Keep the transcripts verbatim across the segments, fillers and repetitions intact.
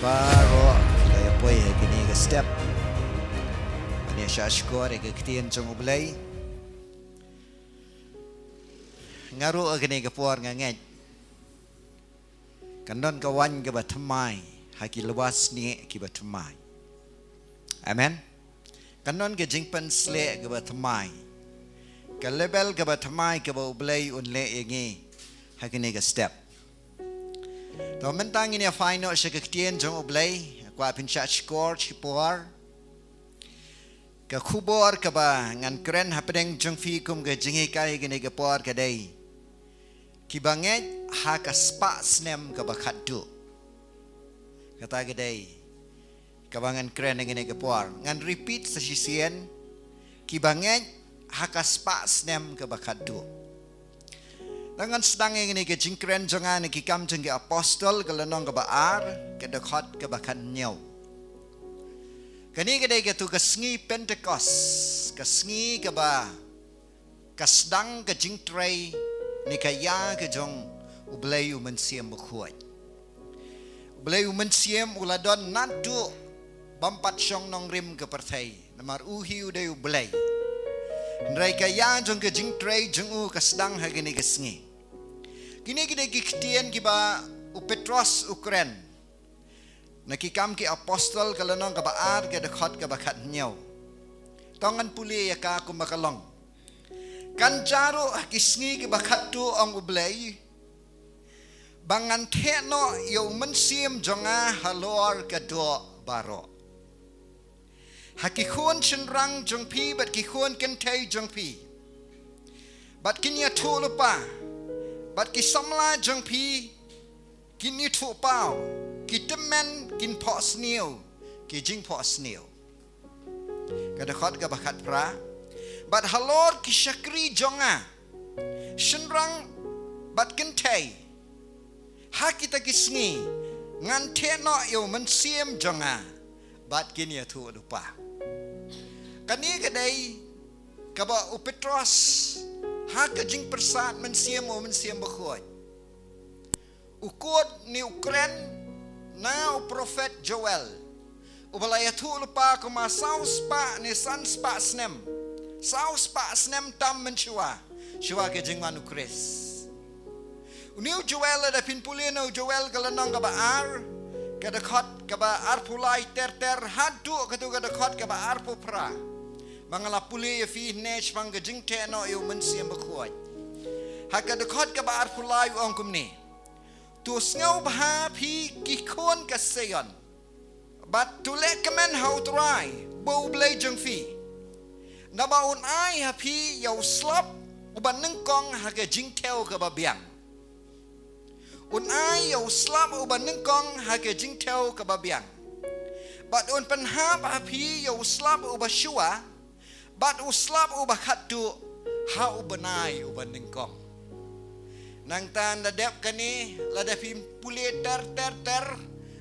Baroh, kita ïa poi ha kine ki step. Ban ïa shah shkor ïa ka ktien jong U Blei. Nga ruh ha kine ki por nga ngeit. Kan don ka waiñ kaba thymmai, ha ki lywa snieh kiba thymmai. Amen. Kan don ka jingpynsleh kaba thymmai. Ka level kaba thymmai kaba U Blei un leh ïa ngi. Ha kine ki step. To mynta ngin ïa phai noh sha ka ktien jong U Blei, kwah pynshah shkor shi por. Ka khubor kaba ngan kren hapdeng jong phi kum ka jinghikai kane ka por ka dei. Kiba ngeit ha ka spah snem kaba khatduh. Kata ka dei. Kaba ngan kren ha kane ka por. Ngan repeat sa shisien. Kiba ngeit ha ka spah snem kaba khatduh. Ngan sdang ïa kane ka jingkren jong nga na Ki Kam jong ki Apostol ka lynnong kaba ar, ka dkhot kaba khathynñiew. Kane ka dei katu ka sngi Pentekost, ka sngi kaba ka sdang ka jingtrei ne ka ïa ka jong U Blei U Mynsiem Bakhuid. U Blei U Mynsiem u la don naduh bym pat shong nongrim ka pyrthei. Namar u hi u dei U Blei. Hynrei ka ïa jong ka jingtrei jong u ka sdang ha kine ki sngi. Kine ki dei ki ktien kiba u Petros u kren. Na Ki Kam ki Apostol ka lynnong kaba ar ka dkhot kaba khathynñiew. To ngan pule ïa ka kumba ka long. Kan jia ruh ha ki sngi kiba khatduh ong U Blei. Ba ngan theh noh ïa U Mynsiem jong nga halor ka doh baroh. Ha ki khun shynrang jong phi bad ki khun kynthei jong phi. Bad kin ïathuh lypa. Bad ki samla jong phi kin ïathuh paw. Ki tymmen kin phohsniew. Ki jingphohsniew. Ka dkhot kaba khatphra. Bad halor ki shakri jong nga. Shynrang bad kynthei. Ha kita ki sngi. Ngan theh noh ïa U Mynsiem jong nga. Bad kin ïathuh lypa. Kane ka dei. Kaba u Petros. Ha ka jingpyrsad Mynsiem U Mynsiem Bakhuid. U kut ne u kren na u profet Joel. Uba la ïathuh lypa kumba saw spah ne san spah snem. Saw spah snem tam mynshuwa. Shuwa ka jingwan U Khrist. Une u Joel lada phin pule na u Joel ka lynnong kaba ar. Ka dkhot kaba arphew lai ter ter haduh katu ka dkhot kaba arphew phra. Ba nga la pule ïa phi ne shaphang ka jingtheh noh ïa U Mynsiem Bakhuid. Ha ka dkhot kaba arphew lai u ong kumne. To sngewbha phi ki khun ka Sion. Bad to leh kmen ha U Trai, uba U Blei jong phi. Naba un ai ha phi ïa u slap, uba nyngkong ha ka jingthew kaba biang. Un ai ïa u slap, uba nyngkong ha ka jingthew kaba biang. Bad un pynhap ha phi ïa u slap, uba shuwa, Bad u slap uba khatduh, ha u bnai uba nyngkong. Nangta da dep kane, lada phim pule ter ter ter,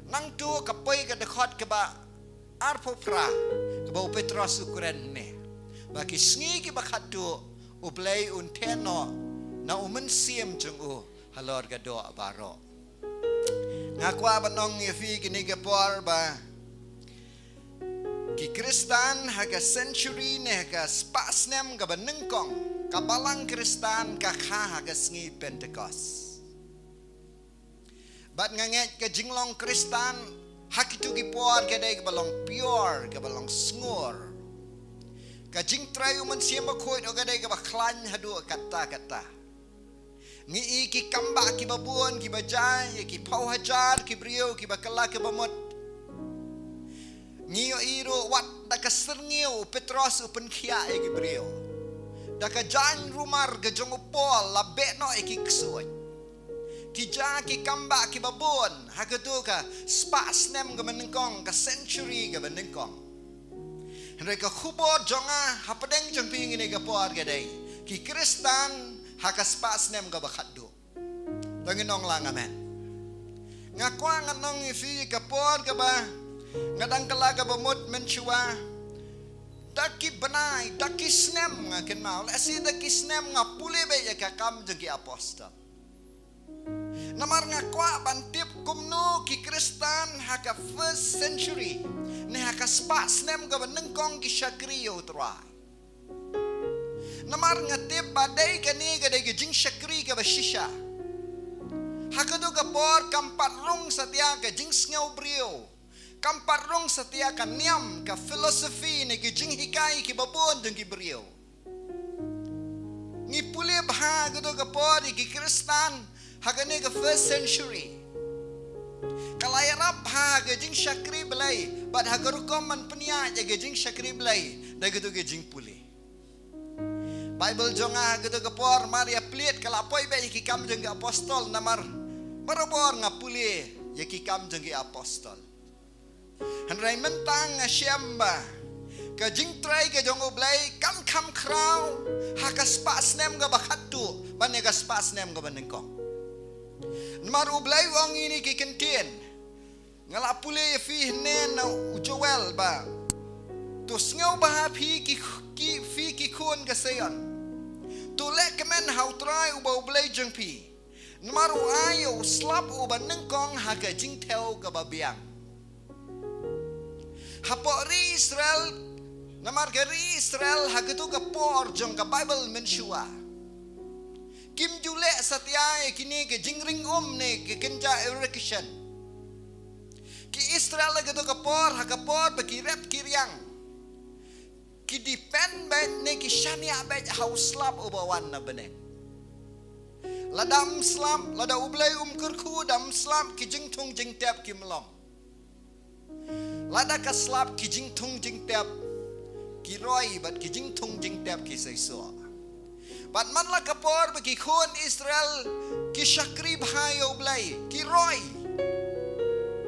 nangtu ka poi ka dkhot kaba arphew phra, kaba u Petros u kren ne. Ba ki sngi kiba khatduh, U Blei un theh noh, na u mynsiem jong u, halor ka doh baroh. Nga kwah ban ong ïa phi kine ki por ba ki Khristan ha ka century ne ha ka spah snem kaba nyngkong ka balang Khristan ka kha ha ka sngi Pentekost. Bad nga ngeit ka jinglong Khristan ha kito ki por ka dei kaba long pure, kaba long sngur. Ka jingtrei u Mynsiem Bakhuid ka dei kaba khlaiñ haduh katta katta. Ngi i ki kam bah kiba bun, kiba jai, ki phew hajar, ki briew, kiba kylla kiba mut. Ngi ïohi ruh wat da ka syrngiew u Petros u pynkhiah ïa ki briew. Da ka jaiñ rumar ka jong u Paul la beh noh ïa ki ksuid. Ki ja ki kam bah kiba bun, ha katu ka spah snem kaba nyngkong, ka century kaba nyngkong. Hynrei ka khubor jong nga, hapdeng jong phi kine ki por ka dei. Ki Khristan, ha ka spah snem kaba khatduh. To ngin ong lang amen. Nga kwah ngan ong ïa phi ka por kaba, nga dang kylla kaba mut mynshuwa. Da ki bnai, da ki snem nga kynmaw. Lehse da ki snem nga pule beit ïa ka Kam jong ki Apostol. Namar nga kwah ban tip Kumno ki Khristan ha ka first century ne ha ka spah snem kaba nyngkong ki shakri ïa U Trai? Namar nga tip ba dei kane ka dei ka jingshakri kaba shisha. Ha kato ka por kam pat rung satia ka jingsngew briew, kam pat rung satia ka niam, ka philosophy ne ki jinghikai kiba bun jong ki briew. Ngi pule bha kato ka por ïa ki Khristan ha kane ka first century. Ka la ïarap bha ha ka jingshakri Blei bad ha ka rukom ban pynïaid ïa ka jingshakri Blei da kato ka jingpule. Baibl jong nga ha kato ka por mar ïa plied ka la poi beit ïa ki Kam jong ki Apostol namar barabor nga pule ïa ki Kam jong ki Apostol. Hynrei mynta nga shem ba ka jingtrei ka jong U Blei kam kham khraw ha ka spah snem kaba khatduh ban ïa ka spah snem kaba nyngkong. Namar U Blei u ong ïa ngi ki kyntien. Nga la pule ïa phi hynne na u Joel ba, to sngewbha phi ki, ki, phi ki khun ka Sion. To leh kmen ha U Trai uba U Blei jong phi. Namar u ai ïa u slap uba nyngkong ha ka jingthew kaba biang. Hapoh ri Israel, namar ka ri Israel ha kato ka por jong ka Baibl mynshuwa kim ju leh satia ïa kine ki jingring um ne ki kynja irrigation. Ki Israel ha kato ka por, ha ka por ba ki rep ki riang, ki depend beit ne ki shaniah beit ha u slap uba wan na bneng. Lada ym slap, lada U Blei um kyrkhu, da ym slap ki jingthung jingtep kim long. Lada ka slap ki jingthung jingtep ki roi bad ki jingthung jingtep ki seisoh. Bad man la ka por ba ki khun Israel ki shakri bha ïa U Blei, ki roi,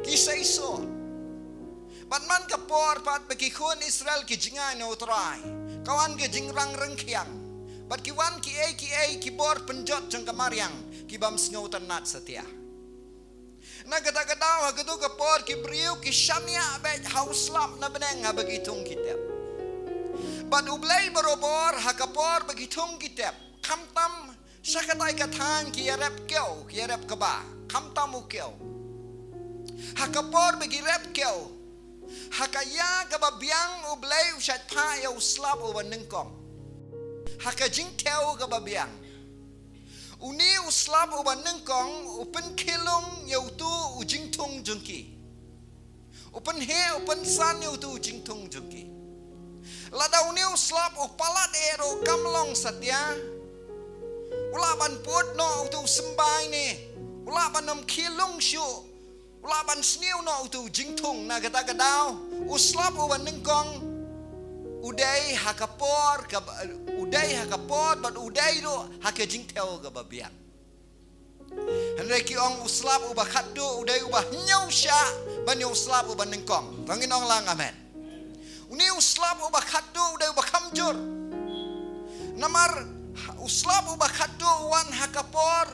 ki seisoh. Bad man ka por pat ba ki khun Israel ki jngai na U Trai, ka wan ka jingrang rangkhiang. Bad ki wan kiei kiei ki bor pynjot jong ka mariang ki bym sngewtynnat satia. Na kata ka daw ha kato ka por ki briew ki shaniah beit ha u slap na bneng haba ki thung ki tep. Bad U Blei barabor ha ka por ba ki thung ki tep, khamtam sha katai ka thaiñ ki ïarep kew, ki ïarep kba, khamtam u kew. Ha ka por ba ki rep kew, ha ka ïa kaba biang U Blei u shait phah ïa u slap uba nyngkong. Ha ka jingthew kaba biang. Une u slap uba nyngkong u pynkhilung ïa uto u jingthung jong ki. U pynheh, u pynsan ïa uto u jingthung jong ki. Lada une u slap u palat eh ruh kam long satia. U lah ban put noh uto u symbai ne. U lah ban ym khilung shuh. U lah ban sniew noh uto u jingthung na kata ka daw. U slap uba nyngkong u dei ha ka por, ka, u dei ha ka por, bad u dei ruh ha ka jingthew kaba biang. Hynrei ki ong u slap uba khatduh u dei uba hynñiew shah ban ïa u slap uba nyngkong. To ngin ong lang amen. Une u slap uba khatduh u dei uba kham jur. Namar u slap uba khatduh u wan ha ka por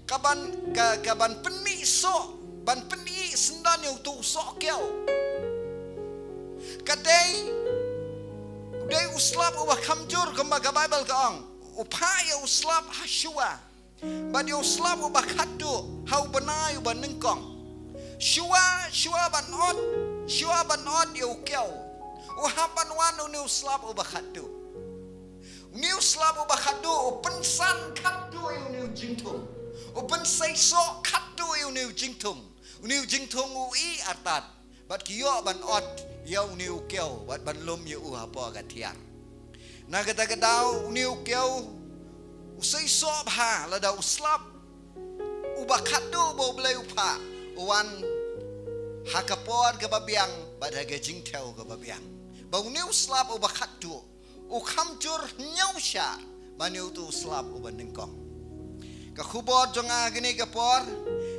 kaban, ka, kaban pynmih soh, ban pynmih syndon ïa uto u soh kew. Ka dei, u dei u slap uba kham jur kumba ka Baibl ka ong. U phah ïa u slap ha shuwa. Bad ïa u slap uba khatduh ha u bnai uba nyngkong. Shuwa, shuwa ban ot, shuwa ban ot ïa u kew. U hap ban wan une u slap uba khatduh. Une u slap uba khatduh u pynsan khatduh ïa une u jingthung. U pynseisoh khatduh ïa une u jingthung. Une u jingthung u ïeh artat. Bad ki ïoh ban ot ïa une u kew bad ban lum ïa u hapoh ka thiar. Na kata ka daw une u kew u seisoh bha lada u slap uba khatduh uba U Blei u phah u wan ha ka por kaba biang bad ha ka jingthew kaba biang. Ba une u slap uba khatduh u kham jur hynñiew shah ban ïa uto u slap uba nyngkong. Ka khubor jong nga kane ka por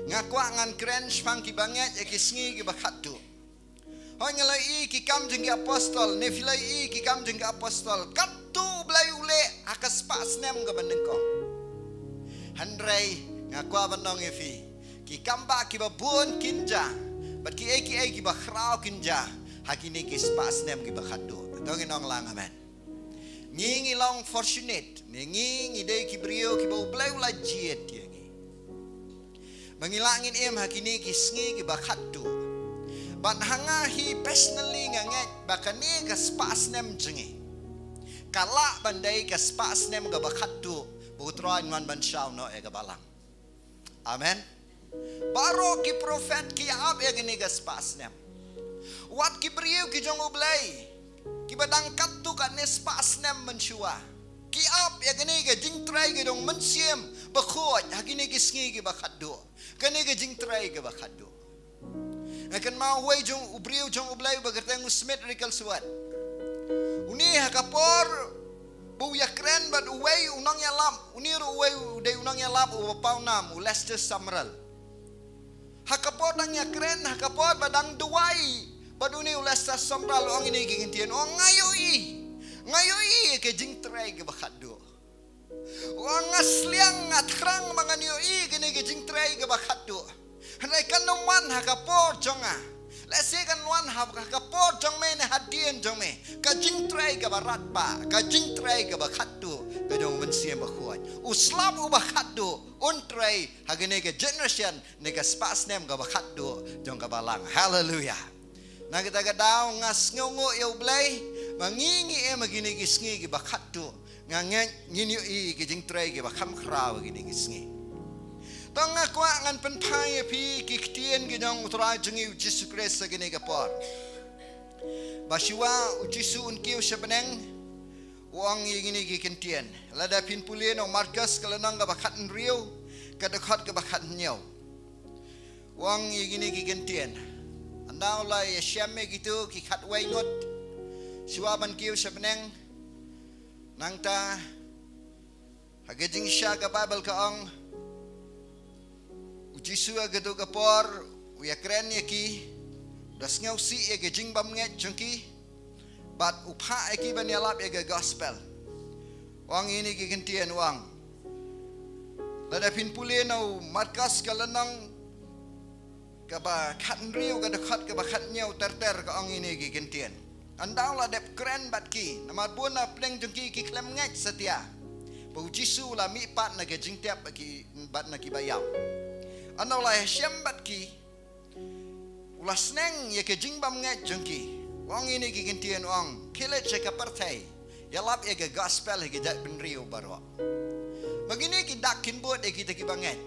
nga kwah ngan kren shaphang kiba ngeit ïa ki sngi kiba khatduh. Hooid nga la ïohi ki Kam jong ki Apostol, ne phi la ïohi ki Kam jong ki Apostol. Katto U Blei u leh ha ka spah snem kaba nyngkong. Hynrei nga kwah ban ong ïa phi, ki kam bah kiba bun kin jia bad kiei kiei kiba khraw kin jia ha kine ki spah snem kiba khatduh. To ngin ong lang amen. Ngi ngi long fortunate ne ngi ngi dei ki briew kiba U Blei u la jied ïa ngi. Ba ngi lah ngin im ha kine ki sngi kiba khatduh. Bad ha nga hi personally nga ngeit ba kane ka spah snem jong ngi ka lah ban dei ka spah snem kaba khatduh ba U Trai un wan ban shaw noh ïa ka balang. Amen. Baroh ki prophet ki ap ïa kane ka spah snem. Wat ki briew ki jong U Blei kiba dang katto katne spah snem mynshuwa ki ap ïa kane ka jingtrei ka jong U Mynsiem Bakhuid ha kine ki sngi kiba khatduh. Kane ka jingtrei kaba khatduh. Nga kynmaw uwei jong u briew jong U Blei uba kyrteng u Smith Wigglesworth. Une ha ka por ba u ïakren bad uwei u nongïalap, une ruh uwei u dei u nongïalap uba pawnam, u Lester Sumrall. Ha ka por dang ïakren, ha ka por ba dang duwai bad une u Lester Sumrall, u ong ine ki kyntien, u ong nga ïohi, nga ïohi ïa ka jingtrei kaba khatduh. U ong nga sliang, nga thrang ba ngan ïohi kane ka jingtrei kaba khatduh. Hynrei kan ym wan ha ka por jong nga. Lehse kan wan ha ka por jong me ne hadien jong me. Ka jingtrei kaba radbah, ka jingtrei kaba khatduh ka jong U Mynsiem Bakhuid. U slap uba khatduh un trei ha kane ka generation ne ka spah snem kaba khatduh jong ka balang. Haleluia. Na kata ka daw nga sngewnguh ïa U Blei ba ngi ngi im ha kine ki sngi kiba khatduh. Nga ngeit ngin ïohi ki jingtrei kiba kham khraw ha kine ki sngi. To nga kwah ngan pynphai ïa phi ki ktien ki jong U Trai jong ngi U Jisu Khrist ha kine ki por. Ba shuwa U Jisu un kiew sha bneng, u ong ïa kine ki kyntien. Lada phin pule na u Markos ka lynnong kaba khathynriew, ka dkhot kaba khathynñiew. U ong ïa kine ki kyntien. Ynda u la ïashem ïa kito ki khatwei ngut shuwa ban kiew sha bneng. Nangta ha ka jingshisha ka Baibl ka ong, U Jisu ha kato ka por u ïakren ïa ki, u da sngewsih ïa ka jingbymngeit jong ki, bad u phah ïa ki ban ïalap ïa ka gospel. U ong ine ki kyntien, u ong. Lada phin pule na u Markos ka lynnong kaba khathynriew, ka dkhot kaba khathynñiew ter ter, ka ong ine ki kyntien. Ynda u la dep kren bad ki, namar bun na pdeng jong ki ki khlem ngeit satia ba U Jisu u la mihpat na ka jingtep bad ki, bad na ki baïap. Ynda u la ïashem bad ki, u la sneng ïa ka jingbymngeit jong ki. U ong ine ki kyntien, u ong, khie leit sha ka pyrthei, ïalap ïa ka gospel ha ki jaitbynriew baroh. Ba kine ki dak kin bud ïa kita kiba ngeit.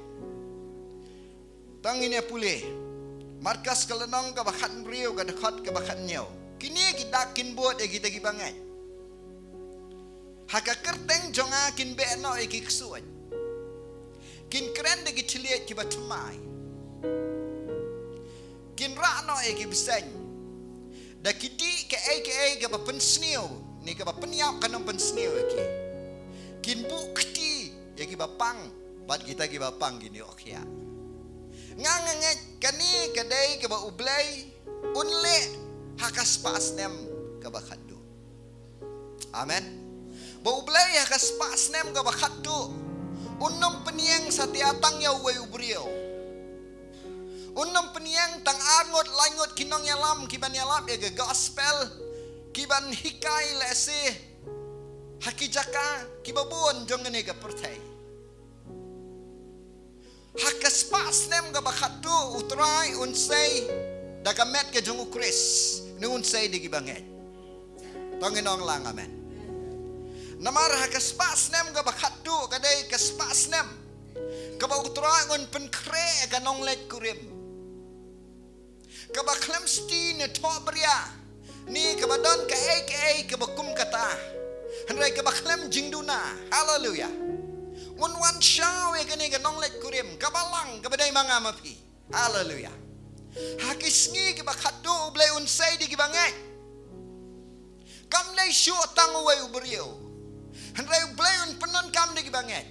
To ngin ïa pule Markos ka lynnong kaba khathynriew, ka dkhot kaba khathynñiew. Kine ki dak kin bud ïa kita kiba ngeit. Ha ka kyrteng jong nga kin beh noh ïa ki ksuid. Kin kren da ki thylliej kiba thymmai. Kin rah noh ïa ki bseiñ. Da ki dih kaei kaei kaba pynsniew ne kaba pynïap kan ym pynsniew ïa ki. Kin buh kti ïa kiba pang bad kita kiba pang kin ïoh khiah. Nga nga ngeit kane ka dei kaba U Blei un leh ha ka spah snem kaba khatduh. Amen. Ba U Blei ha ka spah snem kaba khatduh un ym pynïeng satia tang ïa uwei u briew. Un ym pynïeng tang ar ngut lai ngut ki nongïalam kiban ïalap ïa ka gospel, kiban hikai lehse ha ki jaka kiba bun jong kane ka pyrthei. Ha ka spah snem kaba khatduh U Trai un sei da ka met ka jong U Khrist, ne un sei da kiba ngeit. To ngin ong lang amen. Namar ha ka spah snem kaba khatduh ka dei ka spah snem kaba U Trai un pynkhreh ïa ka nongleit kurim. Kaba khlem sti ne thohbria, ne kaba don kaei kaei kaba kum kata. Hynrei kaba khlem jingduna. Haleluia. Un wan shaw ïa kane ka nongleit kurim, ka balang kaba dei ma nga ma phi. Haleluia. Ha ki sngi kiba khatduh U Blei un sei da kiba ngeit. Kam dei shuh tang uwei u briew. Hynrei U Blei un pyndonkam da kiba ngeit.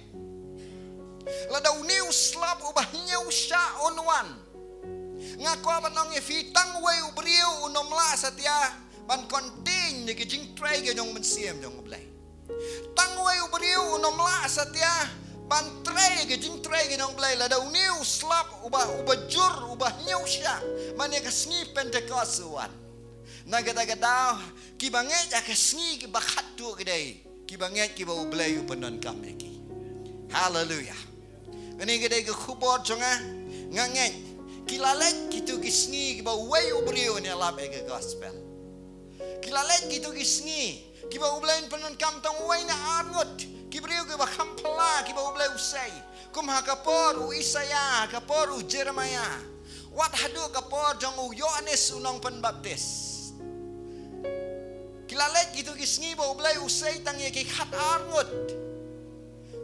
Lada une u slap uba hynñiew shah un wan, nga kwah ban ong ïa phi, tang uwei u briew un ym lah satia ban contain ïa ka jingtrei ka jong U Mynsiem jong U Blei. Tang uwei u briew un ym lah satia ban trei ïa ka jingtrei ka jong U Blei lada une u slap uba, uba jur, uba hynñiew shah man ïa ka sngi Pentekost u wan. Na kata ka daw, kiba ngeit ha ka sngi kiba khatduh ka dei kiba ngeit kiba U Blei u pyndonkam ïa ki. Haleluia. Kane ka dei ka khubor jong nga. Nga ngeit, ki la leit kito ki sngi kiba uwei u briew un ïalap ïa ka gospel. Ki la leit kito ki sngi kiba U Blei un pyndonkam tang uwei ne ar ngut ki briew kiba kham phylla kiba U Blei u sei. Kum ha ka por u Isaïah, ha ka por u Jeremiah, wat haduh ka por jong u Ïoannis u nongpynbaptis. Ki la leit kito ki sngi ba U Blei u sei tang ïa ki khat ar ngut,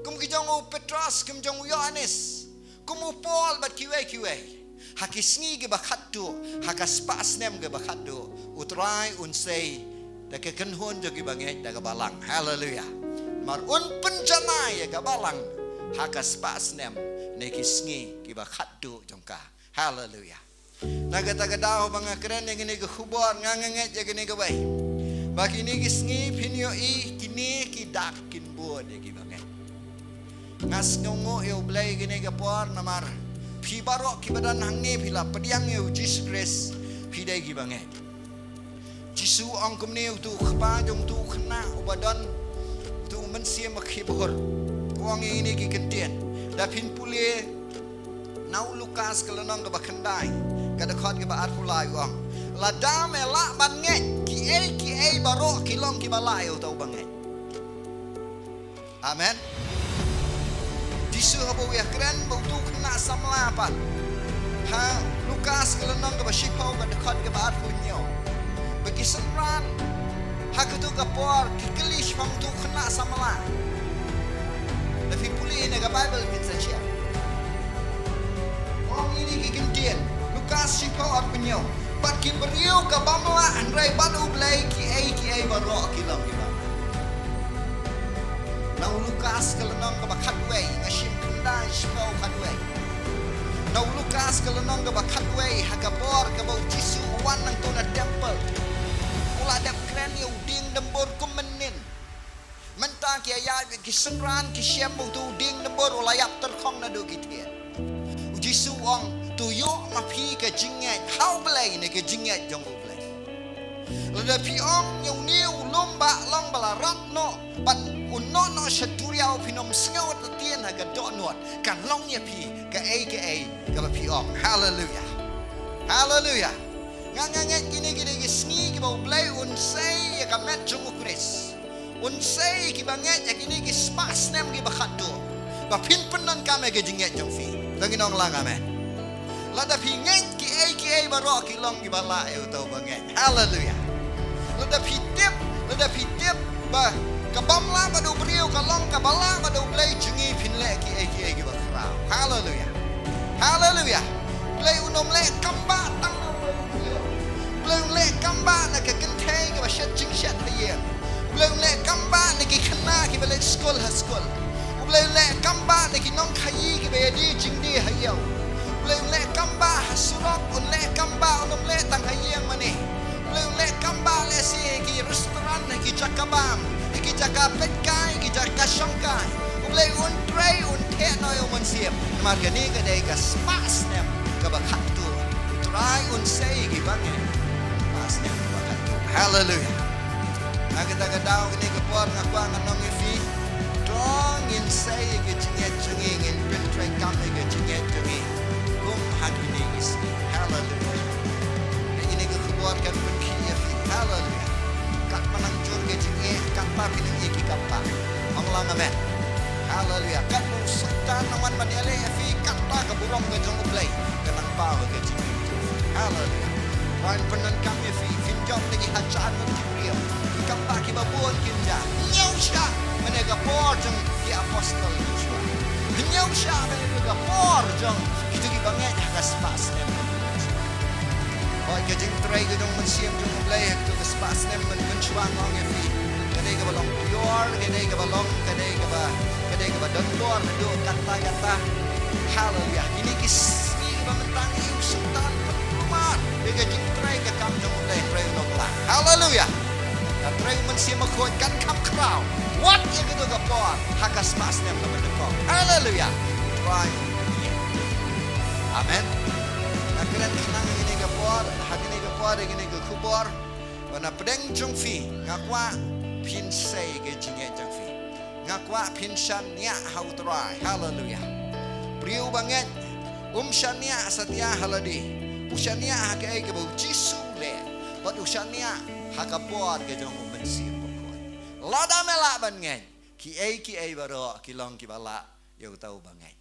kum ki jong u Petros, kum jong u Ïoannis, kum u Paul bad kiwei kiwei. Ha ki sngi kiba khatduh, ha ka spah snem kiba khatduh, U Trai un sei da ka kynhun jong kiba ngeit da ka balang. Haleluia. Namar un pynjanai ïa ka balang ha ka spah snem ne ki sngi kiba khatduh jong ka. Haleluia. Na kata ka daw ba nga kren ïa kane ka khubor, nga ngeit ïa kane kawei, ba kine ki sngi phin ïohi kine ki dak kin bud ïa kiba ngeit. Nga sngewnguh ïa U Blei kane ka por namar phi baroh kiba don hangne phi la pdiang ïa U Jisu Khrist, phi dei kiba ngeit. Jisu u ong kumne, uto u kpa jong uto u khynnah uba don uto u mynsiem ba khih bhur, u ong ïa kine ki kyntien. Da phin pule na u Lukas ka lynnong kaba khyndai, ka dkhot kaba arphew lai, u ong, lada me lah ban ngeit, kiei kiei baroh ki long kiba lah ïa uta uba ngeit. Amen. Jisu haba u ïakren bad uto u khynnah samla pat, ha Lukas ka lynnong kaba shiphew ka dkhot kaba arphew hynñiew, ba ki synran ha kato ka por ki kylli shaphang uto u khynnah samla. Da phi pule na ka Baibl phin sa shem. Ong ïa kine ki kyntien, Lukas shiphew arphew hynñiew, bad ki briew ki bym lah hynrei bad U Blei kiei kiei baroh ki long kiba. Na u Lukas ka lynnong kaba khatwei, nga shim khyndai shiphew khatwei. Na u Lukas ka lynnong kaba khatwei, ha ka por kaba U Jisu u wan nangto na temple, u la dep kren ïa u dieng dymbur kum mynnin. Mynta ki ïaid ki synran ki shem ba uto u dieng dymbur u la ïap tyrkhong naduh ki thied. U Jisu u ong, to ïoh ma phi ka jingngeit ha U Blei ne ka jingngeit jong U Blei. Lada phi ong ïa une u lum ba long ba la rat noh ban un noh noh sha duriaw, phin ym sngew ktien ha ka dohnud, kan long ïa phi kaei kaei kaba phi ong. Haleluia. Haleluia. Nga, nga ngeit kine ki dei ki sngi kiba U Blei un sei ïa ka met jong U Khrist. Un sei ïa kiba ngeit ïa kine ki spah snem kiba khatduh, ba phin pyndonkam ïa ka jingngeit jong phi. To ngin ong lang amen. Lada phi ngeit, kiei kiei baroh ki long kiba lah ïa uta uba ngeit. Haleluia. Lada phi tip, lada phi tip ba ka bym lah bad u briew ka long kaba lah bad U Blei, jong ngi phin leh kiei kiei kiba khraw. Haleluia. Haleluia. U Blei un ym leh kam ba tang na U Blei u briew. U Blei un leh kam ba na ka kynthei kaba shet jingshet ha ïing. U Blei un leh kam ba na ki khynnah kiba leit skul ha skul. U Blei un leh kam ba na ki nongkhaïi kiba ïadie jingdie ha ïew. U Blei un leh kam ba ha surok, un leh kam ba, un ym leh tang ha ïing mane. U Blei un leh kam ba lehse ha ki restaurant, ha ki jaka bam, ha ki jaka peit kai, ha ki jaka shong kai. U Blei un trei, un theh noh ïa u mynsiem. Namar kane ka dei ka spah snem kaba khatduh. U Trai un sei ïa kiba ngeit. Spah snem kaba khatduh. Haleluia. Na kata ka daw kane ka por nga kwah ngan ong ïa phi, to ngin sei ïa ka jingngeit jong ngi, ngin pyntreikam ïa ka jingngeit jong ngi kum ha kine ki sngi. Haleluia. Ïa kine ki khubor kan pynkhih ïa phi. Haleluia. Katba nang jur ka jingeh, katba phi nang ïa ki kam ba. Ong lang amen. Haleluia. Katba u Soitan nang wan ban ïaleh ïa phi, katba ka burom ka jong U Blei ka nang paw ha ka jingim jong phi. Haleluia. Wan pyndonkam ïa phi, phin jop na ki hajar ngut ki briew. Ki kam ba kiba bun kin jia. Hynñiew shah mane ka por jong ki apostol mynshuwa. Hynñiew shah mane ka por jong kito kiba ngeit ha ka spah snem. Hooid, ka jingtrei ka jong u Mynsiem jong U Blei ha kito ki spah snem mynshuwa, nga ong ïa phi, ka dei kaba long pure, ka dei kaba long, ka dei kaba, ka dei kaba don bor haduh katta katta. Haleluia. Kine ki sngi kiba mynta ngi ïohi u Soitan pynkulmar ïa ka jingtrei ka kam jong U Blei, trei u nonglah. Haleluia. Ka trei u Mynsiem Bakhuid kan kham khraw wat ïa kito ki por ha ka spah snem kaba nyngkong. Haleluia. Trei. Amen. Nga kren khnang ïa kine ki por, ha kine ki por, ïa kine ki khubor. Ba na pdeng jong phi nga kwah phin sei ka jingngeit jong phi. Nga kwah phin shaniah ha U Trai. Haleluia. Briew ba ngeit, Um shaniah satia ha lade. U shaniah ha kaei kaba U Jisu u leh. Bad u shaniah ha ka bor ka jong U Mynsiem Bakhuid. Lada me lah ban ngeit, kiei kiei baroh ki long kiba lah ïa uta uba ngeit.